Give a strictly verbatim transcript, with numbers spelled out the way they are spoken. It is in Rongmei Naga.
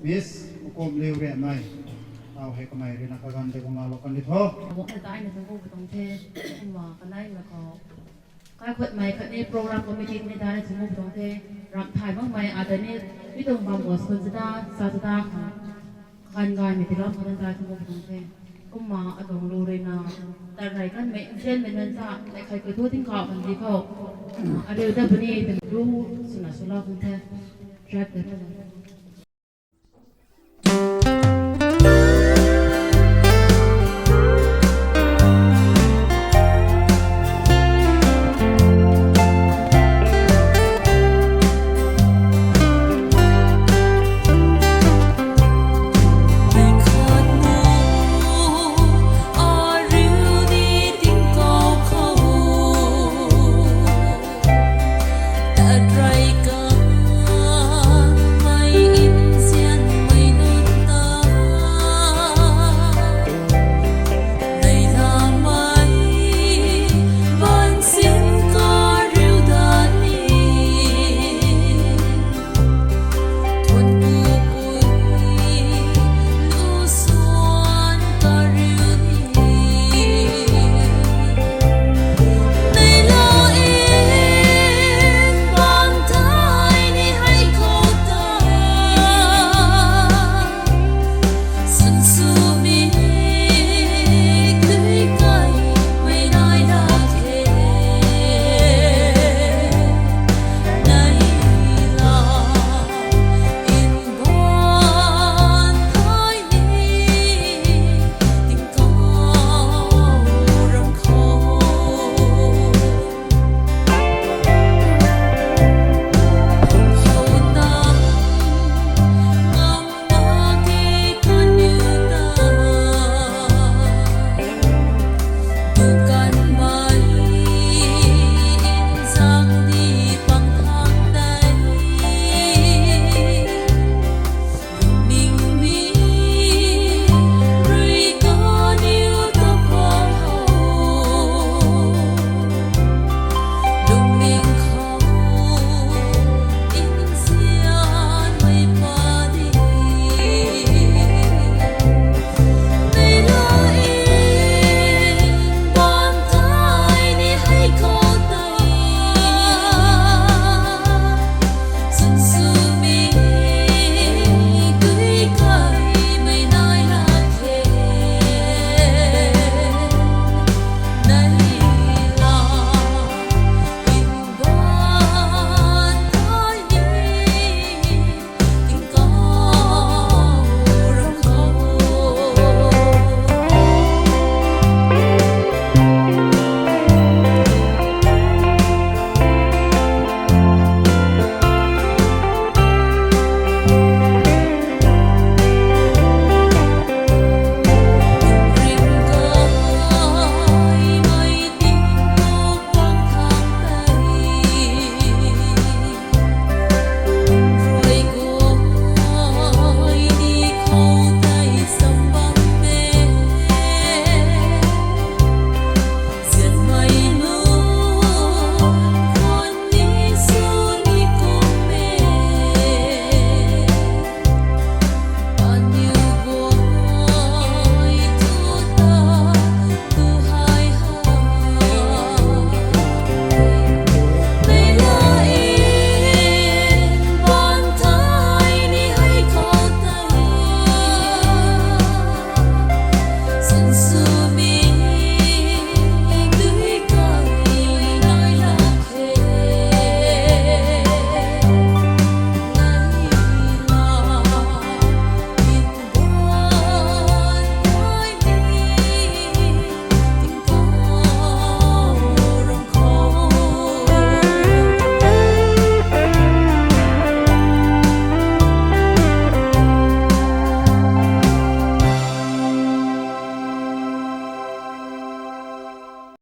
Miss Mukum Liu Rianmei, tau hei kamei rui na kaganv tei guang laalou kan di tho. Guangna taina tuang gu pui tuang the, kumna kanei na khou kaikhutmei khatni program committee ni taina tuang gu pui tuang the, ramh thay makmei ata ni, mi tuang bam khou swn chata, sa chata khang, kaganv gaymei tiiloumei khatni taina tuang gu pui tuang the. Kumna atuang lu rui na, tat rey kanmei nzianmei nunc ta, neikhei kei thu tingkauh kan di khou, ariu dat puni twmei lu swna swlou kan the. Drive tei